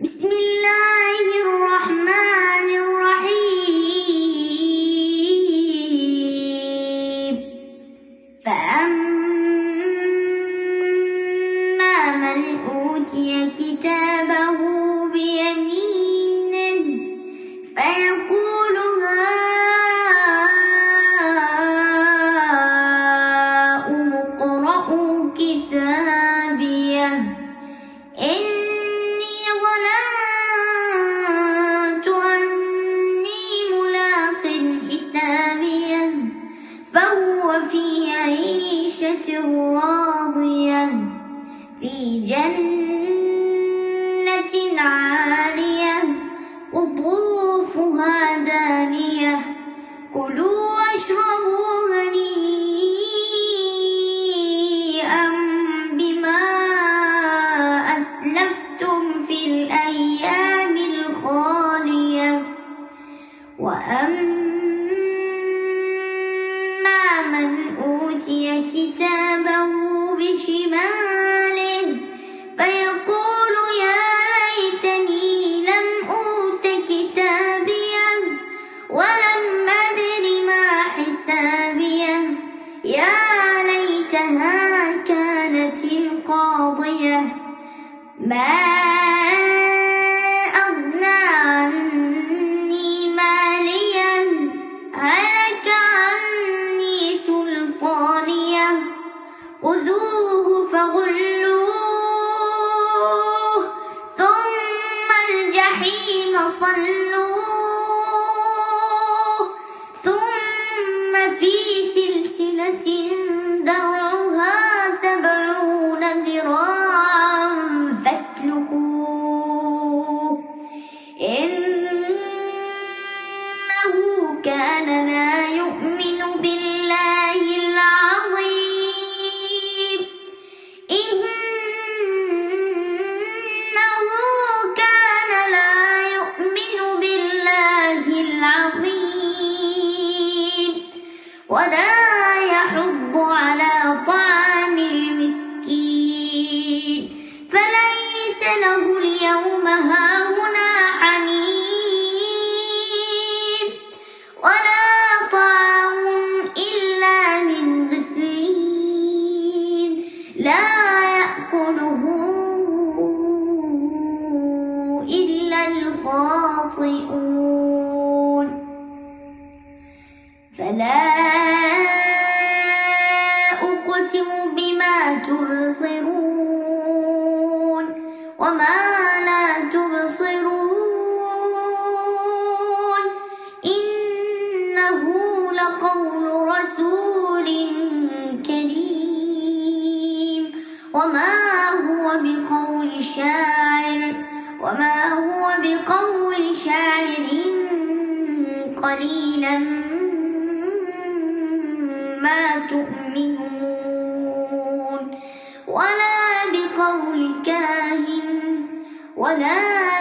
بسم الله الرحمن الرحيم. فأما من أوتي كتابه بيمينه فيقول هاؤم اقرءوا كتابيه إني ظننت أني ملاق حسابيه فهو في عيشة راضية في جنة عالية قطوفها دانية كلوا واشربوا هنيئا بما أسلفتم في الأيام الخالية. وأما من أوتي كتابه بشماله فيقول يا ليتني لم أوت كتابيه ولم أدر ما حسابيه يا ليتها كانت القاضية ما أغنى عني ماليه هلك عني سلطانيه خذوه فغلوه ثم الجحيم صلوه ثم في سلسلة ذرعها 70 ذراعا فاسلكوه إنه كان لا يؤمن بالله العظيم إنه كان لا يؤمن بالله العظيم ولا يحض على طعام المسكين فليس له اليوم هاهنا حميم ولا طعام إلا من غسلين لا يأكله إلا الخاطئون. فلا أقسم بما تبصرون وما لا تبصرون إنه لقول رسول كريم وما هو بقول شاعر وما هو بقول شاعر قليلا ما تؤمنون ولا بقول كاهن ولا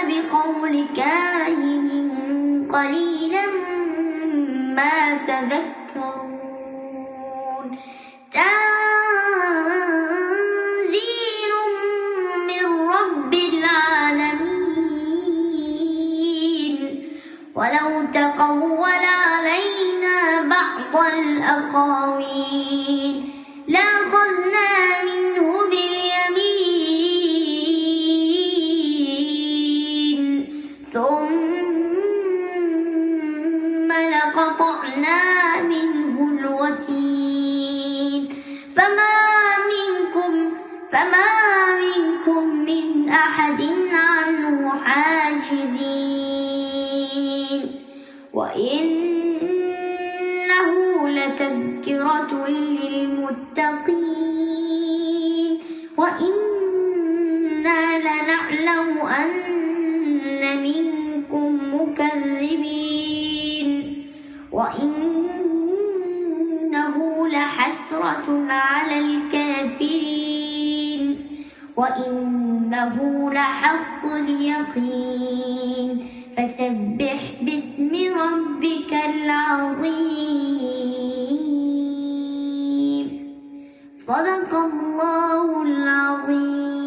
بقول كاهن قليلا ما تذكرون. تنزيل من رب العالمين. ولو تقول علينا بعض الأقاويل لأخذنا منه باليمين ثم لقطعنا منه الوتين فما منكم من أحد عنه حاجزين. وإنه لتذكرة للمتقين وإنا لنعلم أن منكم مكذبين وإنه لحسرة على الكافرين وإنه لحق اليقين. فسبح باسم ربك العظيم. صدق الله العظيم.